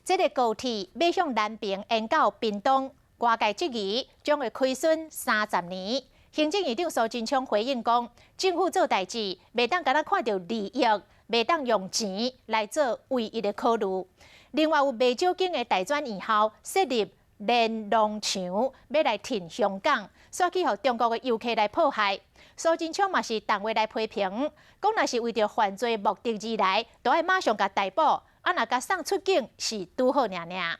這个高鐵欲向南爿延到屏東，外界質疑將會虧損30年。行政院長蘇貞昌回應講，政府做代誌，袂當干焦看著利益，袂當用錢來做唯一的考慮。另外有袂少間的大專院校設立連儂牆，欲來挺香港，煞去予中國的遊客來破壞。蘇貞昌嘛是重話來批評，講若是為著犯罪目的而來，都愛馬上共逮捕，啊若共送出境是拄好爾爾。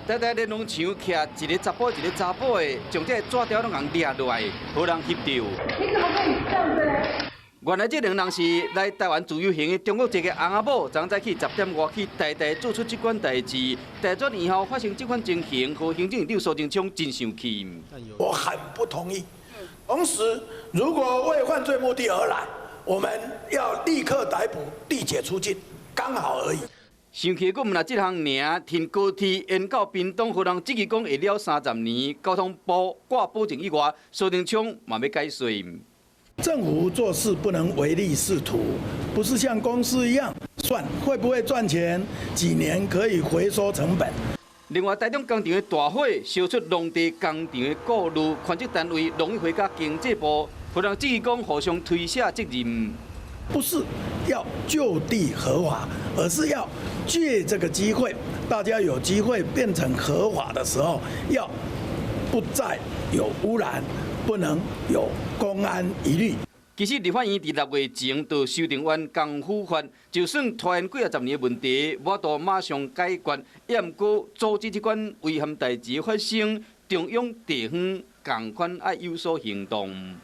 台大連儂牆徛一个查埔一个查埔的，將這个紙條攏共掠落來，予人翕著。你怎麼可以這樣子呢？原來這兩人是來台灣自由行的中國籍的翁仔某，昨早起10點外去台大做出這款代誌，大專院校發生這款情形，予行政院長蘇貞昌真生氣。我很不同意。同時，如果為犯罪目的而來，我們要立刻逮捕，遞解出境，剛好而已。生氣閣毋但這項爾，停高鐵延到屏東，予人質疑講會了30年。交通部掛保證以外，蘇貞昌嘛欲解說。政府做事不能唯利是圖，不是像公司一樣算會不會賺錢，幾年可以回收成本。另外，台中工廠的大火燒出農地工廠的顧慮，權責單位農委會佮經濟部，予人質疑講互相推卸責任。不是要就地合法，而是要借這個機會，大家有機會變成合法的時候，要不再有污染，不能有工安疑慮。其實立法院佇6月前就修訂完工輔法，就算拖延幾仔十年的問題，無法度馬上解決，也毋過阻止這款危險代誌發生，中央地方仝款愛有所行動。